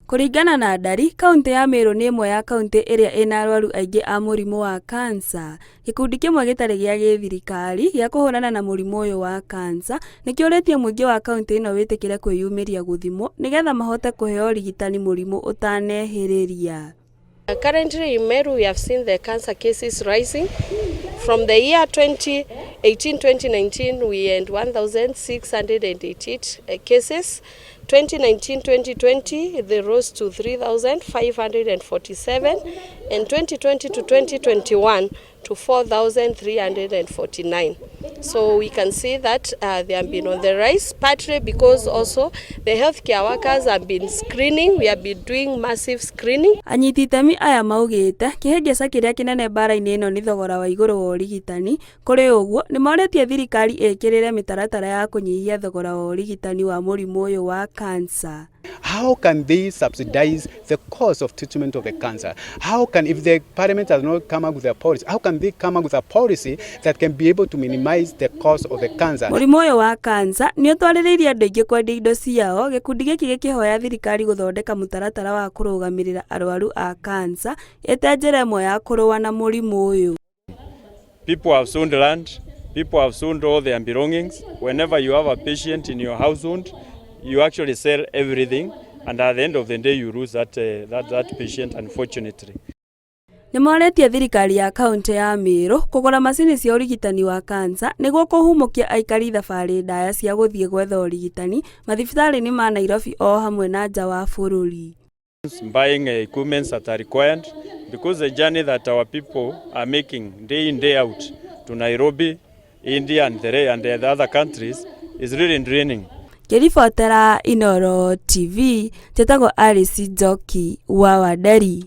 Kũringana na ndari, kaũntĩ ya Meru nĩ ĩmwe ya kaũntĩ ĩrĩa ĩna arwaru aingĩ a mũrimũ wa kansa. Gĩkundi kĩmwe gĩtarĩ gĩa gĩthirikari gĩa kũhũrana na mũrimũ ũyũ wa kansa nĩ kĩũrĩtie mũingĩ wa kaũntĩ ĩno wĩtĩkĩre kwĩyumĩria gũthimwo nĩgetha mahote kũheo ũrigitani mũrimũ ũtanehĩrĩria. Currently in Meru, we have seen the cancer cases rising. From the year 2018-2019, we had 1,688 cases. 2019-2020, they rose to 3,547, and 2020 to 2021 to 4,349. So we can see that they have been on the rise, partly because also the healthcare workers have been screening. We have been doing massive screening. Anyiti itemi aya maugĩte kĩhĩngĩca kĩrĩa kĩnene mbara-inĩ ĩno nĩ thogora wa igũrũ wa ũrigitani. Kũrĩ ũguo, nĩmorĩtie thirikari ĩkĩrĩre mĩtaratara ya kũnyihia thogora wa ũrigitani wa mũrimũ ũyũ wa kansa. How can they subsidize the cost of treatment of the cancer? How can, if the parliament has not come up with a policy, how can they come up with a policy that can be able to minimize the cost of the cancer? Mũrimũ ũyũ wa kansa nĩ ũtwarĩrĩirie andũ aingĩ kwendia indo ciao, gĩkundi gĩkĩ gĩkĩhoya thirikari gũthondeka mũtaratara wa kũrũgamĩrĩra arwaru a kansa ĩta njĩra ĩmwe ya kũrũa na mũrimũ ũyũ. People have sold land, people have sold all their belongings. Whenever you have a patient in your household, you actually sell everything, and at the end of the day, you lose that patient, unfortunately. Nĩ morĩtie thirikari ya kaũntĩ ya Meru kũgũra macini cia ũrigitani wa kansa nĩguo kũhumũkia aikari thabarĩ ndaya cia gũthiĩ gwetha ũrigitani mathibitarĩ-inĩ ma Nairobi o hamwe na nja wa bũrũri. Buying equipments that are required, because the journey that our people are making day in, day out to Nairobi, India, and the other countries is really draining. Ngĩribotera Inooro TV, njĩtagwo Alice Njoki wa Wanderi.